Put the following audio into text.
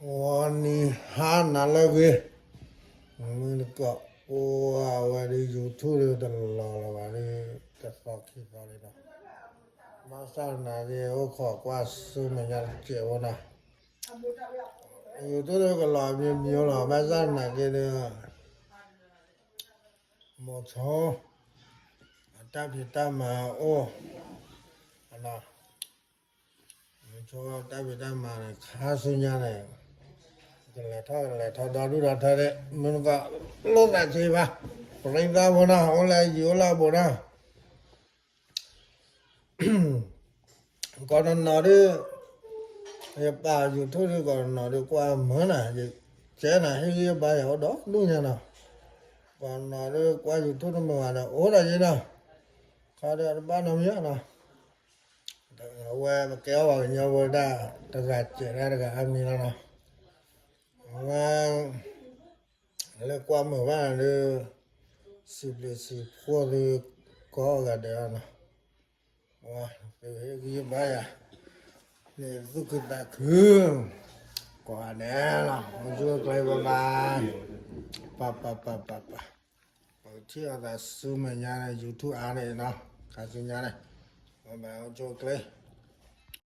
ဂီၤနံၤဟါနၤလၢအဂ့ၤ, မုၢ်တကိး အိၣ်ဝဲဒၣ် YouTube ဒုးတလီၤလၢၤဘၣ်ဒုး တသီခံသီလံဒီး, ဘၣ်ဆၣ်သနာ်က့ အိၣ်ခိးကွၢ်ဆူမဲာ်ညါတစဲးဖိနီၤ, YouTube ဒုးကလီၤမံၤမံၤလီၤ, ဘၣ်ဆၣ်သနာ်က့ဒုး မိၤဆိ အတၢ်ဖံးတၢ်မၤအိၣ်, မိၤဆိတၢ်ဖံးတၢ်မၤန့ၣ် ခါဆူညါန့ၣ် ကလဲၤထီၣ်ကလဲၤထီၣ်ဒီဒူၣ်ဒီထၢဒဲး မုၢ်တကိး လိၣ်သးဆံးဘၣ်, ပရ့သးဖိနီၤ အိၣ်လၢအယံၤအိၣ်လၢအဘူးနီၤ ကိးနီၢ်နီၢ်ဒုး ယပာ် YouTube ဒုး ကိးနီၢ်နီၢ်ဒုး ကွၢ်မုာ်နၤ, ယကဲနၤ ဟ့ၣ်ဂံၢ်ဘါယၤအိၣ်ဒီဒူၣ်ညါနီၤ, ကိးနီၢ်နီၢ်ဒုး ကွၢ် YouTube တမုာ်ဘၣ်ဒီး အိၣ်ဒီးယံၤနီၤ, ခါဒီးတဘၣ်နီတမံၤနီၤ, အဝဲပကဲအီၣ်ပှၤကညီဖိဒၣ် တဂၤစဲးဒၣ်တဂၤအါမံၤလီၤနီၤ, အဝဲ လၢကွၢ်မုာ်ဘၣ်ဒုး စံးဘျုးစံးဖှိၣ်သုကိးဂၤဒဲးလီၤနီၤ, သုဟ့ၣ်ဂံၢ်ဘါယၤ န့ၣ်သူၣ်ခုသးခု ကိးဂၤဒဲးလီၤ, အိၣ်ဆူၣ်အိၣ်ချ့ bye bye, ပၢ်ပၢ်ပၢ်ပၢ်ပၢ်, ပကထံၣ်လိာ်သးဆူမဲာ်ညါန့ၣ် YouTube အါန့ၣ်နီၤ, ခါဆူညါန့ၣ် bye bye အိၣ်ဆူၣ်အိၣ်ချ့